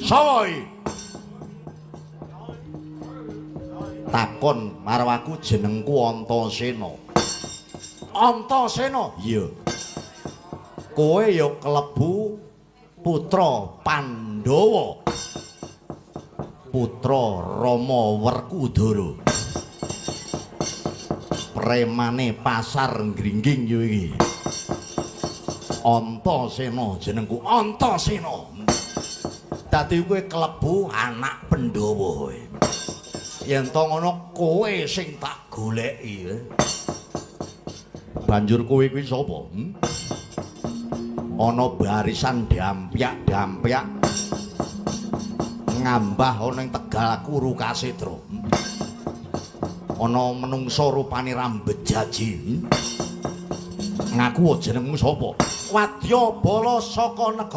Sapa iki? Takon marang aku, jenengku Antasena. Antasena? Iya. Kowe ya kelebu putra Pandhawa. Putra Rama Werkudara. Premane pasar Gringging yo iki. Antasena jenengku, Antasena. Dadi kowe kelebu anak Pandhawa kowe. Yen to ngono kowe sing tak goleki. Banjur kowe kuwi sapa? Hmm? Ana barisan dampyak-dampyak ngambah ana ing Tegal Kurukasetra. Ana menungsa rupane rambejaji. Ngaku jenengmu sapa? Wadyabala saka negara